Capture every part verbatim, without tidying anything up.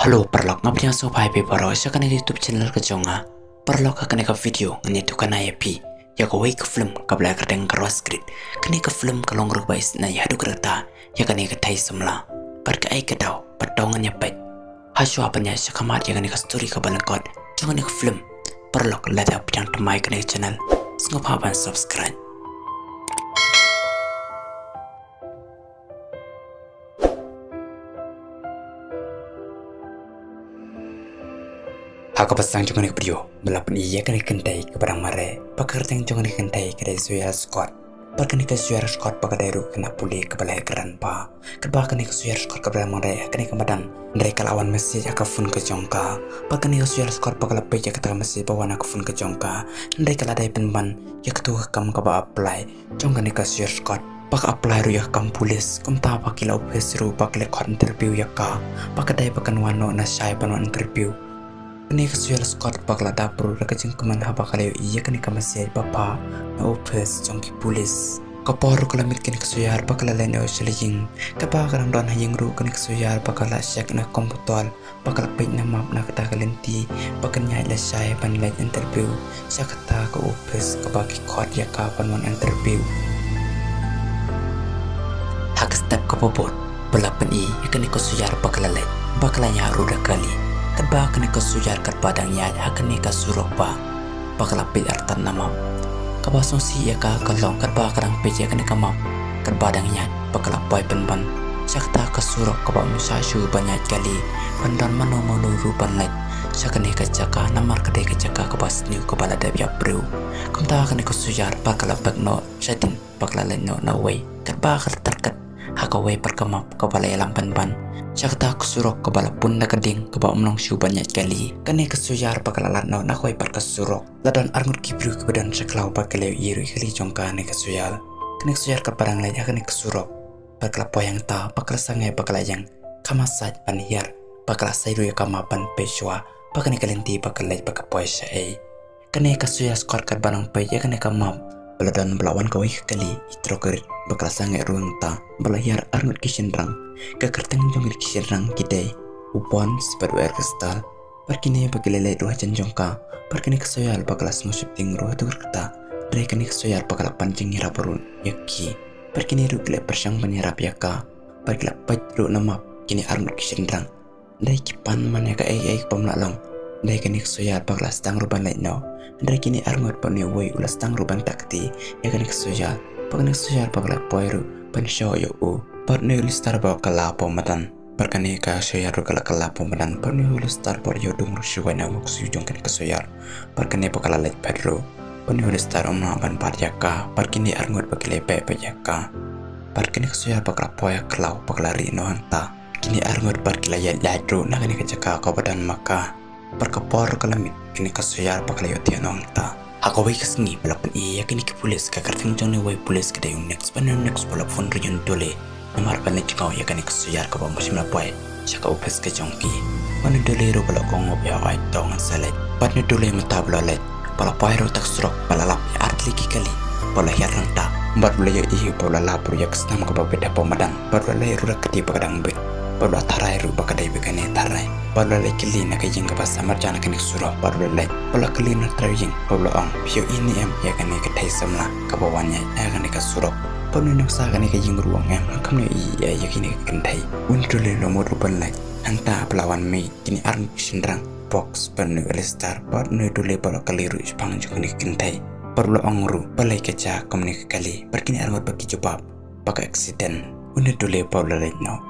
Hello paralok, nga pdiang sngewbha ïa phi baroh sha kane ka YouTube channel ka jong nga. Paralok, ha kane ka video ngan ïathuh khana ïa phi ïa kawei ka film kaba la kyrteng Karwa Secret. Kane ka film ka long ruh kaba isynei haduh katta ïa kane ka thei samla. Bad kaei ka daw ba to ngan ïa peit. Hashwa ban ïaid sha khmat ïa kane ka story kaba lyngkot jong kane ka film, paralok, lada pdiang thymmai kane ka channel, sngewbha ban subscribe. Ha kaba sdang jong kane ka video ba la pyni ïa kane ka kynthei kaba dang mareh. Ba ka kyrteng jong kane ka kynthei ka dei Zoya Scott. Bad kane ka Zoya Scott ba ka dei ruh ka khynnah pule kaba la ïakren bha. Katba kane ka Zoya Scott kaba dang mareh ha kane ka madan, hynrei ka la wan message ha ka phone ka jong ka. Bad kane ka Zoya Scott ba ka la peit ïa kata ka message ba wan ha ka phone ka jong ka, hynrei ka la dei pynban ïa kato ka kam kaba apply jong kane ka Zoya Scott. Ba ka apply ruh ïa ka kam pulit, kumta ba ki la office ruh ba ki la khot interview ïa ka. Ba ka dei ba kan wan noh na shai ban wan interview. Kane ka Zoya Scott ba ka la dap ruh da ka jingkmen haba ka la ïohi ïa kane ka message ba phah na office jong ki pulit. Ka por ruh ka la miet kane ka Zoya ba ka la leit noh sha la ïing. Katba ka dang don ha ïing ruh kane ka Zoya ba ka la check na computer, ba ka la peit na map na kata ka lynti ba kan ïaid lashai ban leit interview sha kata ka office kaba ki khot ïa ka ban wan interview. Ha ka step kaba bud ba la pyni ïa kane ka Zoya ba ka la leit, ba ka la ñiah ruh da ka kali. Katba kane ka Zoya katba dang ïaid ha kane ka surok ba ba ka la peit artat na map. Kaba sngewsih ïa ka ka long katba ka dang peit ïa kane ka map, katba dang ïaid ba ka la poi pynban sha kata ka surok kaba ym shah shuh ban ïaid kali, ban don mano mano ruh ban leit sha kane ka jaka, namar ka dei ka jaka kaba sniew kaba la dep ïap briew. Kumta kane ka Zoya ba ka la bek noh shadien ba ka la leit noh na wei, katba ka la tyrkhat ha kawei pat ka map kaba la ïalam pynban sha kata ka surok kaba la pun da ka ding kaba ym long shuh ban ïaid kali. Kane ka Zoya ba ka la leit noh na kawei pat ka surok, la don arngut ki briew kiba don sha khlaw ba ki la ïohi ruh ïa ka kali jong kane ka Zoya. Kane ka Zoya katba dang leit ha kane ka surok, ba ka la poi hangta ba ka la sangeh ba ka la ïeng, ka massage ban hiar, ba ka la sei ruh ïa ka map ban peit shuwa ba kane ka lynti ba ka leit ba ka poi shaei. Kane ka Zoya Scott katba dang peit ïa kane ka map, ba la don ba la wan kawei ka kali, i trok rit, ba ka la sangeh ruh hangta ba la hiar arngut ki shynrang. Ka kyrteng jong ki shynrang ki dei u Bones bad u Crystal. Bad kine ba ki la leit ruh hajan jong ka. Bad kane ka Zoya ba ka la sngew sheptieng ruh haduh katta. Hynrei kane ka Zoya ba ka la pan jingïarap ruh ïa ki. Bad kine ruh ki la pyrshang ban ïarap ïa ka. Bad ki la peit ruh na map kine arngut ki shynrang. Hynrei ki pan man ïa kaei kaei kaba ym lah long. Hynrei kane ka Zoya ba ka la sdang ruh ban leit noh. Hynrei kine arngut bad une uwei u la sdang ruh ban ktah kti ïa kane ka Zoya. Bad kane ka Zoya ba ka la poi ruh ban shoh ïa u. Bad une u Lester ba ka la hapoh madan. Bad kane ka Zoya ruh ka la kylla hapoh madan. Bad une u Lester ba u ïoh dung ruh shuwa na u ksuid jong kane ka Zoya. Bad kane ba ka la leit phet ruh, bad une u Lester um lah ban bat ïa ka. Bad kine arngut ba ki la beh beh ïa ka. Bad kane ka Zoya ba ka la poi ha khlaw ba ka la rieh noh hangta. Kine arngut bad ki la ïaid ïaid ruh na kane ka jaka kaba don ma ka. Bad ka por ka la miet, kane ka Zoya ba ka la ïohthiah noh hangta. Ha kawei ka sngi ba la pyni ïa kine ki pulit, ka kyrteng jong une uwei u pulit ka dei u Nix, bad une u Nix ba u la phone ruh ïa une u Dooley. Namar ban leit jngoh ïa kane ka Zoya kaba ym shym la poi sha ka office ka jong ki. Bad une u Dooley ruh ba la ong, ong ïa u, to ngan sa leit. Bad une u Dooley mynta ba la leit, ba la poi ruh ha ka surok, ba la lap ïa artylli ki kali ba la hiar hangta. Bad ba la ïohi ba la lap ruh ïa ka snam kaba bit hapoh madan. Bad ba la leh ruh da ka kti ba ka dang bit. Bad ba la tharai ruh ba ka dei bad kane tharai. Bad ba la leit kylli na ka ïing kaba sah marjan ha kane ka surok. Bad ba la leit, ba la kylli na trai ïing, bad ba la ong, phi ïohi ne em ïa kane ka thei samla kaba wan ïaid ha kane ka surok? Bad une u nongshah kane ka ïing ruh u ong, em, ngam ïohi ïa kane ka kynthei. Une u Dooley u la mut ruh ban leit. Hangta ba la wan mih kine arngut ki shynrang, Bones bad une u Lester, bad une u Dooley ba la kylli ruh shaphang jong kane ka kynthei. Bad ba la ong ruh balei ka jia kumne ka kali, bad kine arngut ba ki jubab ba ka accident. Une u Dooley ba u la leit noh.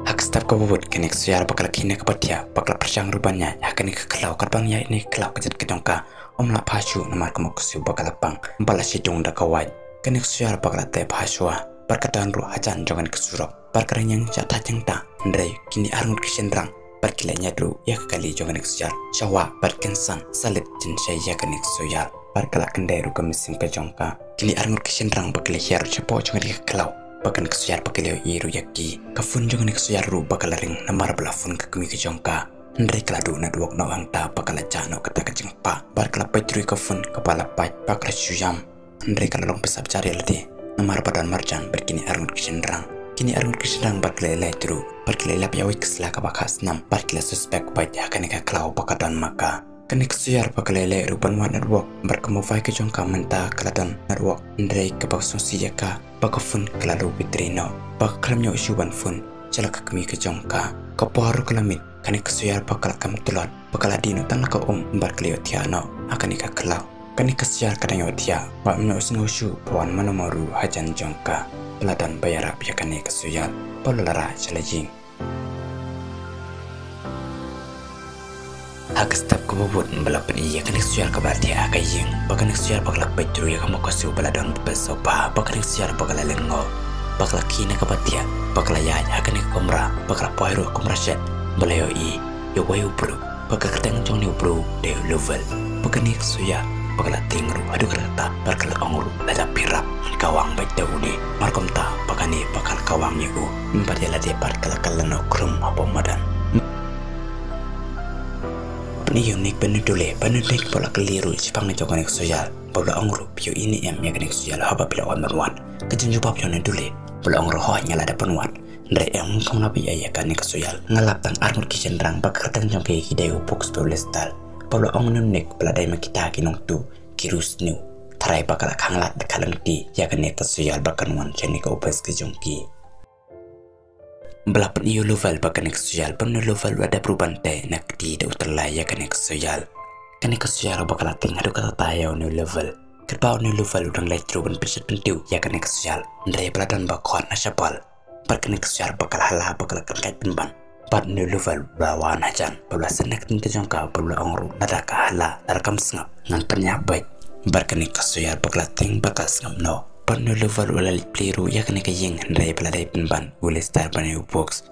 Ha ka step kaba bud, kane ka Zoya ba ka la khie na kaba thiah, ba ka la pyrshang ruh ban ïaid ha kane ka khlaw, katba ïaid ha kane ka khlaw ka jait ka jong ka ym lah bha shuh namar ka mut ka ksuid ba ka la pang, ba la shadung da ka wait. Kane ka Zoya ba ka la teh bha shuwa, bad ka don ruh hajan jong kane ka surok. Bad ka dang ïeng sha thait hangta, hynrei kine arngut ki shynrang bad ki la ñiad ruh ïa ka kali jong kane ka Zoya sha wah, bad kynsan sa leit jin sha ïa kane ka Zoya. Bad ka la kyndai ruh ka mynsiem ka jong ka. Kine arngut ki shynrang ba ki la hiar ruh shapoh jong kane ka khlaw ba kane ka Zoya ba ki la ïohi ruh ïa ki. Ka phone jong kane ka Zoya ruh ba ka la ring namar ba la phone ka kmie ka jong ka. Hynrei ka la duh network noh hangta ba ka la jah noh kata ka jingpah. Bad ka la peit ruh ïa ka phone kaba la pait ba ka la shu ïam. Hynrei ka la long pisa ba jar ïa lade namar ba don marjan bad kine arngut ki shynrang. Kine arngut ki shynrang bad ki la leit ruh bad ki la lap ïa kawei ka sla kaba kha snam bad ki la suspect bad ha kane ka khlaw ba ka don ma ka. Kane ka Soyar ba ka la leit ruh ban wad network bad ka mobile ka jong ka mynta ka la don network, hynrei kaba sngewsih ïa ka ba ka phone ka la low battery noh, ba ka khlem ïoh shuh ban phone sha la ka kmie ka jong ka. Ka por ruh ka la miet, kane ka Soyar ba ka la kam tlot, ba ka la dih noh tang la ka um bad ka la ïohthiah noh ha kane ka khlaw. Kane ka Soyar ka dang ïohthiah bad ym ïohsngew shuh ba wan mano mano ruh hajan jong ka ba la don ba ïarap ïa kane ka Soyar ba la rah sha la ïing. Ha ka step kaba bud ba la pyni ïa kane ka Soyar kaba la thiah ha ka ïing, ba kane ka Soyar ba ka la peit through ïa ka mukotsuh ba la don bad sofa, ba kane ka Soyar ba ka la lyngngoh, ba ka la khie na kaba thiah, ba ka la ïaid ha kane ka kamra, ba ka la poi ruh ha kamra shet, ba la ïohi ïa uwei u briew, ba ka kyrteng jong une u briew dei u Lovell. Ba kane ka Soyar ba ka la tieng ruh haduh katta katta bad ka la ong ruh, lada phi ïarap ngan kawang beit da une. Namar kumta ba kane ba ka la kawang ïa u, bad ïa lade pat ka la kylla noh khrum hapoh madan. Pyni ïa u Nick bad une u Dule, ba une u Nick ba u la kylli ruh shaphang jong kane ka Soyar, ba u la ong ruh, phi ïohi ne em ïa kane ka Soyar haba phi la wan ban wad? Ka jingjubab jong une u Dule ba u la ong ruh, hooid nga la dep ban wad. Hynrei em, ngam lah ban ïohi ïa kane ka Soyar. Nga lap tang arngut ki shynrang ba ka kyrteng jong ki ki dei u Books bad u Lester. Ba u la ong une u Nick ba la dei ma kita ki nongtuh ki riewsniew, tharai ba ka la khanglad da ka lynti ïa kane ka Soyar ba kan wan sha kane ka office ka jong ki. Ba la pyni ïa u Lovell ba kane ka Soyar, ba une u Lovell u la dep ruh ban teh na kti da u tyllai ïa kane ka Soyar. Kane ka Soyar ba ka la tieng haduh katta katta ïa une u Lovell. Katba une u Lovell u dang leit ruh ban pynshet pyntiew ïa kane ka Soyar, hynrei ba la don ba khot na shabar. Bad kane ka Soyar ba ka la hala, ba ka la kyntait pynban. Bad une u Lovell u la wan hajan, bad u la seng na ka ktien ka jong ka, bad u la ong ruh, lada ka hala, lada kam sngap, ngan pynïap beit. Bad kane ka Soyar ba ka la tieng bad ka la sngap noh. Bad une u Lovell u la leit plie ruh ïa kane ka ïing, hynrei ba la dei pynban u Lester bad une u Books.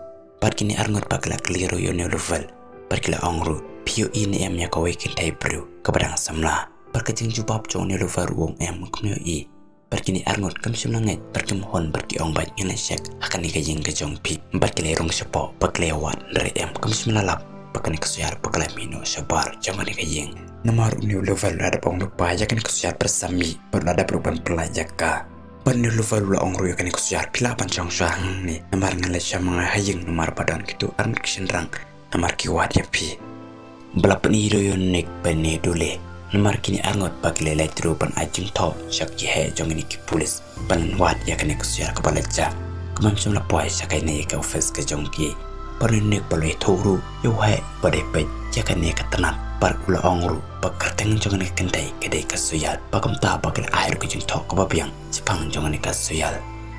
Bad kine arngut ba ki la kylli ruh ïa une u Lovell, bad ki la ong ruh, phi ïohi ne em ïa kawei kynthei briew kaba dang samla? Bad ka jingjubab jong une u Lovell u ong, em, ngam ïohi. Bad kine arngut kim shym la ngeit bad kim hun, bad ki ong, bad ngin leit check ha kane ka ïing ka jong phi. Bad ki la rung shapoh bad ki la wad, hynrei em, kim shym la lap ba kane ka Soyar ba ka la mih noh shabar jong kane ka ïing. Namar une u Lovell u la dep ong lypa ïa kane ka Soyar ba sah mih, bad u la dep ruh ban pyllait ïa ka. Bad une u Lovell u la ong ruh ïa kane ka Soyar, phi lah ban shong shuwa hangne, namar ngan leit sha ma nga ha ïing, namar ba don kito arngut ki shynrang, namar ki wad ïa phi. Ba la pyni ruh ïa u Nick bad une u Dule, namar kine arngut ba ki la leit ruh ban ai jingthoh sha ki heh jong kine ki pulit ban wad ïa kane ka Soyar kaba la jah, kaba ym shym la poi sha kane ka office ka jong ki. Bad une u Nick ba u la ïathuh ruh ïa u heh ba dei peit ïa kane ka tnat, bad u la ong ruh ba ka kyrteng jong kane ka kynthei ka dei ka Soyar. Bad kumta ba ki la ai ruh ka jingthoh kaba biang shaphang jong kane ka Soyar.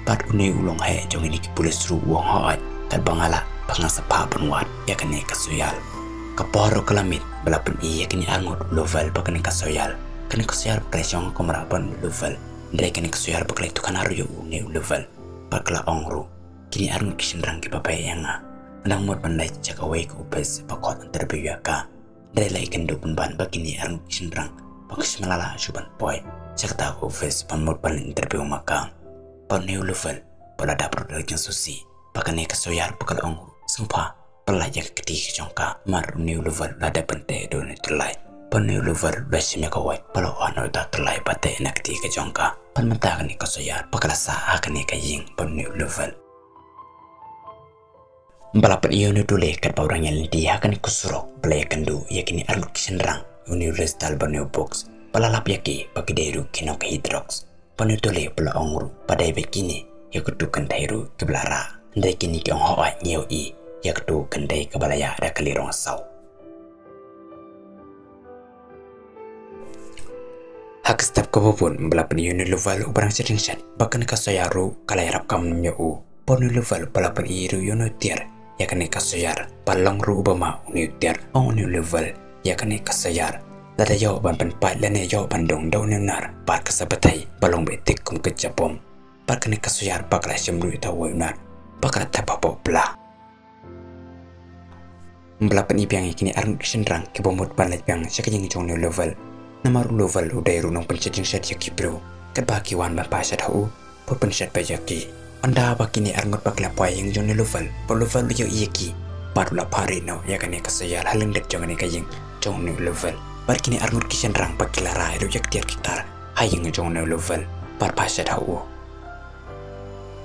Bad une u long heh jong kine ki pulit ruh u ong, hooid, katba nga lah, ba nga sa phah ban wad ïa kane ka Soyar. Ka por ruh ka la miet, ba la pyni ïa kine arngut, u Lovell bad kane ka Soyar. Kane ka Soyar ba ka la shong ha kamra bad une u Lovell, hynrei kane ka Soyar ba ka la ïathuh khana ruh ïa une u Lovell, bad ka la ong ruh, kine arngut ki shynrang kiba beh ïa nga. Nga dang mut ban leit sha kawei ka office ba khot interview ïa ka. Hynrei la ïakynduh pynban ba kine arngut ki shynrang ba ki shym la lah shuh ban poi sha kata ka office ban mut ban interview ma ka. Bad une u Lovell ba u la dap ruh da ka jingsngewsih ba kane ka Soyar ba ka la ong, sngewbha pyllait ïa ka kti ka jong ka, namar une u Lovell u la dep ban teh da une u tyllai. Bad une u Lovell u la shim ïa ka wait, ba la wan ïa uta u tyllai ba teh na ka kti ka jong ka. Bad mynta kane ka Soyar ba ka la sah ha kane ka ïing bad une u Lovell. Ba la pyni ïa une u Dule katba u dang ïaid lynti ha kane ka surok, ba la ïakynduh ïa kine arngut ki shynrang, une u Lester bad une u Books. Ba la lap ïa ki ba ki dei ruh ki nongkhaïi drugs. Bad une u Dule ba la ong ruh ba dei beit kine ïa kito ki kynthei ruh kiba la rah. Hynrei kine ki ong, hooid, ngi ïohi ïa kito ki kynthei kiba la ïaid da ka kali rong saw. Ha ka step kaba bud ba la pyni ïa une u Lovell uba dang shet jingshet ba kane ka Soyar ruh ka la ïarap kam nym ïa u. Bad une u Lovell ba la pyni ruh ïa une u Tier ïa kane ka Soyar, ba long ruh uba mad une u Tier. Ong une u Lovell ïa kane ka Soyar, lada ïoh ban pynpait lane ïoh ban dung da une u nar, bad ka sa bthei ba long beit thik kum ka jabom. Bad kane ka Soyar ba ka la shim ruh ïa uta uwei u nar, ba ka la thep hapoh pla. Ba la pyni biang ïa kine arngut ki shynrang kiba mut ban leit biang sha ka ïing jong une u Lovell. Namar u Lovell u dei ruh u nongpynshet jingshet ïa ki briew. Katba ki wan ban phah shet ha u, ba u pynshet beit ïa ki. Ynda ba kine arngut ba ki la poi ïing jong une u Lovell, ba u Lovell u ïohi ïa ki, bad u la phah rieh noh ïa kane ka Soyar ha lyndet jong kane ka ïing jong une u Lovell. Bad kine arngut ki shynrang ba ki la rai ruh ïa ka tiar ki tar ha ïing jong une u Lovell, bad phah shet ha u.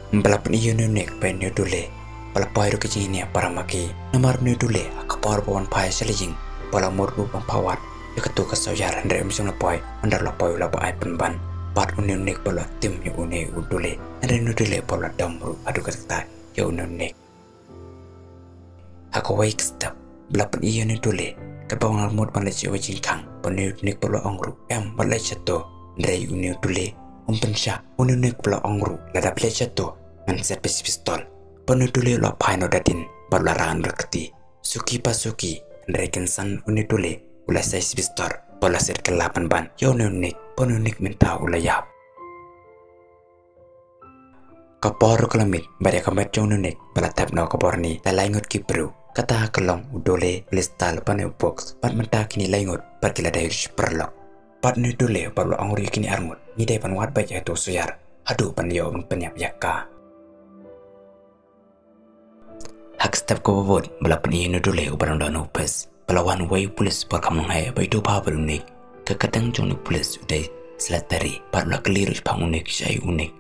Ba la pyni ïa une u Nick ba une u Dule ba la poi ruh ka jingïania para ma ki. Namar une u Dule ha ka por ba wan phai sha la ïing ba la mut ruh ban phah wad ïa katu ka Sawyer, hynrei um shym la poi, ynda la poi u la ba ai pynban. Bad une u Nick ba la tim ïa une u Dule, hynrei une u Dule ba la dom ruh haduh katta katta ïa une u Nick. Ha kawei ka step ba la pyni ïa une u Dule katba u la mut ban leit sha kawei ka jingkhang, ba une u Nick ba la ong ruh, em, wat leit shato. Hynrei une u Dule um pynshah. Une u Nick ba la ong ruh, lada phi leit shato ngan siat phi shi pistol. Ba une u Dule u la phai noh da dien bad u la rah noh da ka kti, suki pa suki. Hynrei kynsan une u Dule u la siat shi pistol bad u la siat kylla pynban ïa une u Nick. Ba une u Nick mynta u la ïap. Ka por ruh ka la miet bad ïa ka met jong une u Nick ba la thep noh ka bor ne da lai ngut ki briew. Kata ka long u Dule, u Lester bad une u Boggs, bad mynta kine lai ngut bad ki la dei ruh shi paralok. Bad une u Dule bad u la ong ruh ïa kine ar ngut, ngi dei ban wad beit ïa utu u Sawyer haduh ban ïoh ban pynïap ïa ka. Ha ka step kaba bud ba la pyni ïa une u Dule uba dang don ha u phis, ba la wan uwei u pulit ba kham nonghei bad ïathuh bha bad une u Nick. Ka kyrteng jong une u pulit u dei Slattery, bad u la kylli ruh shaphang une u Nick, shaei u Nick.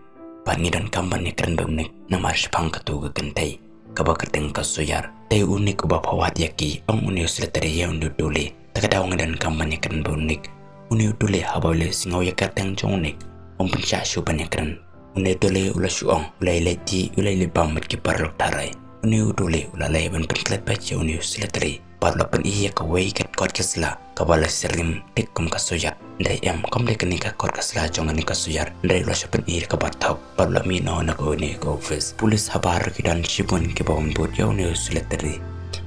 Bad ngi donkam ban ïakren bad une u Nick namar shaphang katu ka kynthei kaba kyrteng ka Sawyer. Dei u Nick uba phah wad ïa ki, ong une u Slattery ïa une u Dule. Te ka daw ngi donkam ban ïakren bad une u Nick. Une u Dule haba u la ïohsngew ïa ka kyrteng jong une u Nick, um pynshah shuh ban ïakren. Une u Dule u la shu ong, u la ïaleh dih, u la ïaleh bam bad ki paralok tharai. Une u Dule u la leit ban pynklet beit ïa une u Slattery bad u la pyni ïa kawei ka kot ka sla kaba la shim thik kum ka Sawyer. Hynrei em, kam dei kane ka kot ka sla jong kane ka Sawyer, hynrei u la shu pyni ïa kaba thok. Bad u la mih noh na kane ka office. Pulit habar ki don shibun kiba wan bud ïa une u Slattery.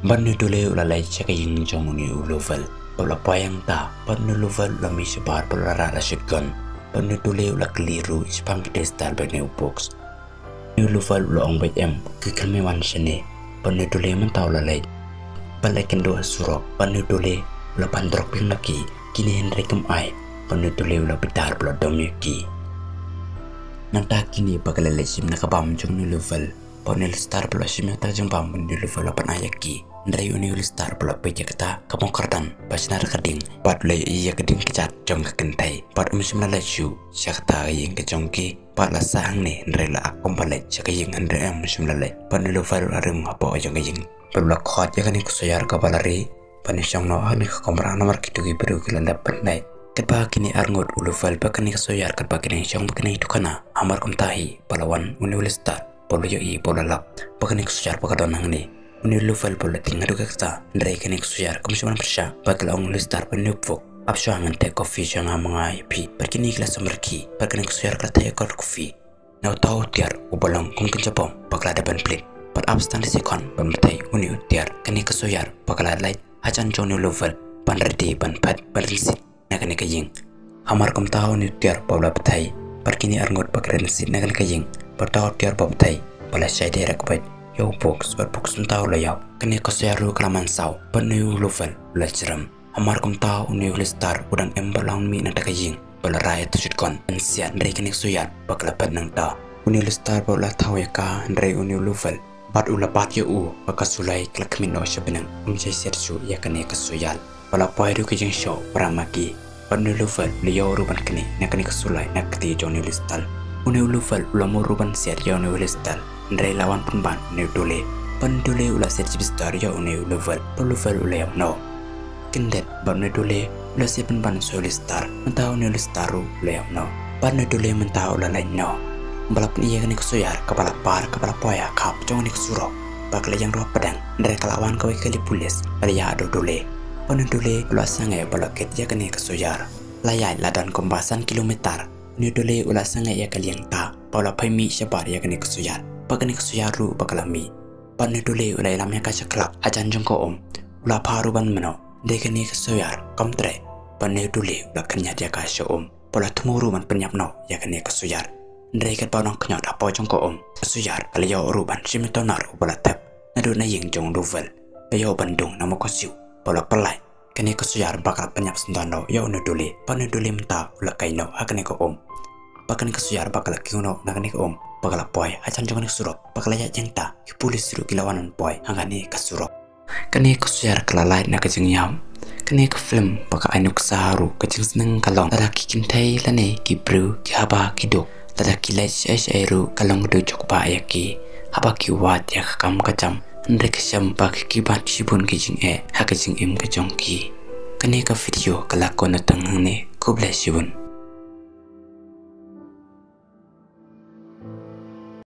Bad une u Dule u la leit sha ka ïing jong une u Lovell. Bad u la poi hangta, bad une u Lovell u la mih shabar bad u la rah da shotgun. Bad une u Dule u la kylli ruh shaphang ka Lester bad une u Boggs. Une u Lovell u la ong beit, em, ki khlem wan shane. Bad une u Dule mynta u la leit, bad leit kynduh ha surok. Bad une u Dule u la pan drok biang na ki, kine hynrei kim ai. Bad une u Dule u la bitar bad u la dom ïa ki. Nangta kine ba ki la leit shim na ka bam jong une u Lovell. Bad une u Lester ba u la shim ïa kata ka jingbam, bad une u Lovell u la pan ai ïa ki. Hynrei une u Lester ba u la peit ïa kata ka bong kyrdan ba shna da ka ding, bad u la ïohi ïa ka ding kjat jong ka kynthei. Bad um shym la leit shuh sha kata ka ïing ka jong ki. Bad la sah hangne, hynrei la akor ba leit sha ka ïing, hynrei em, um shym la leit. Bad une u Lovell u la rim hapoh jong ka ïing. Bad u la khot ïa kane ka Sawyer kaba la ri ban ïashong noh ha kane ka kamra namar kito ki briew ki la lap ban leit. Katba kine ar ngut, u Lovell bad kane ka Sawyer, katba ki dang shong bad ki dang ïathuhkhana, hamar kumta hi ba la wan une u Lester bad u la ïohi bad u la lap ba kane ka Sawyer ba ka don hangne. Une u Lovell ba u la tieng haduh katta, hynrei kane ka Sawyer kam shym la pyrshah bad ka la ong u Lester bad une u Boggs, ap shuwa ngan theh coffee sha nga ma nga ïa phi. Bad kine ki la sumar ki, bad kane ka Sawyer ka la theh ïa ka coffee na uta u tiar uba long kum ka jingjabom ba ka la dep ban plie. Bad ap sa tang da shi second ban pynthei une u tiar, kane ka Sawyer ba ka la leit hajan jong une u Lovell ban ready ban phet ban rynsied na kane ka ïing. Hamar kumta une u tiar ba u la pynthei, bad kine ar ngut ba ki rynsied na kane ka ïing, bad uta u tiar ba pynthei ba la shai direct beit ïa u Boggs, bad Boggs mynta u la ïap. Kane ka Sawyer ruh ka la man saw, bad une u Lovell u la jrem. Hamar kumta une u Lester u dang im bad u la wan mih na kata ka ïing bad u la rah ïa uta u shotgun ban siat, hynrei kane ka Sawyer ba ka la phet nangta. Une u Lester ba u la thaw ïa ka, hynrei une u Lovell bad u la bat ïa u bad ka suloi ka la khmih noh sha bneng. Um shym la siat shuh ïa kane ka Sawyer. Ba la poi ruh ka jingshoh para ma ki. Bad une u Lovell u la ïoh ruh ban knieh na kane ka suloi na ka kti jong une u Lester. Une u Lovell u la mut ruh ban siat ïa une u Lester, hynrei la wan pynban une u Dole. Bad une u Dole u la siat shi pistol ïa une u Lovell, bad u Lovell u la ïap noh. Khyndiat bad une u Dole u la siat pynban sha u Lester, mynta une u Lester ruh u la ïap noh. Bad une u Dole mynta u la lait noh. Ba la pyni ïa kane ka Sawyer kaba la par kaba la poi ha khap jong kane ka surok, ba ka la ïeng ruh ha pdeng, hynrei ka la wan kawei ka kali pulit ba la ïaid da u Dole. Bad une u Dole u la sangeh bad u la kit ïa kane ka Sawyer. La ïaid la don kumba san kilometer. Une u Dole u la sangeh ïa ka liang ta bad u la phai mih shabar ïa kane ka Sawyer, bad kane ka Sawyer ruh ba ka la mih. Bad une u Dole u la ïalam ïa ka sha khlak hajan jong ka um. U la phah ruh ban mih noh, hynrei kane ka Sawyer kam treh. Bad une u Dole u la khynñiat ïa ka sha um bad u la thmu ruh ban pynïap noh ïa kane ka Sawyer. Hynrei katba u dang khynñiat hapoh jong ka um, ka Sawyer ka la ïoh ruh ban shim ïa uta u nar uba la thep naduh na ïing jong u Lovell. Ka ïoh ban dung na mukotshiew bad u la pynlait. Kane ka Sawyer ba ka la pynïap sngewdon noh ïa une u Dole, bad une u Dole mynta u la kait noh ha kane ka um. Bad kane ka Sawyer ba ka la kiew noh na kane ka um ba ka la poi hajan jong kane ka surok, ba ka la ïaid hangta, ki pulit ruh ki la wan ban poi ha kane ka surok. Kane ka Sawyer ka la lait na ka jingïap. Kane ka film ba ka ai nuksa ruh ka jingsneng ka long lada ki kynthei lane ki briew ki haba ki duk, Lada ki leit shaei shaei ruh ka long ka dujok ba ïa ki haba ki wad ïa ka kam ka jam, hynrei ka shem ba ki ban shibun ki jingeh ha ka jingim ka jong ki. Kane ka video ka la kut tang hangne, khublei shibun.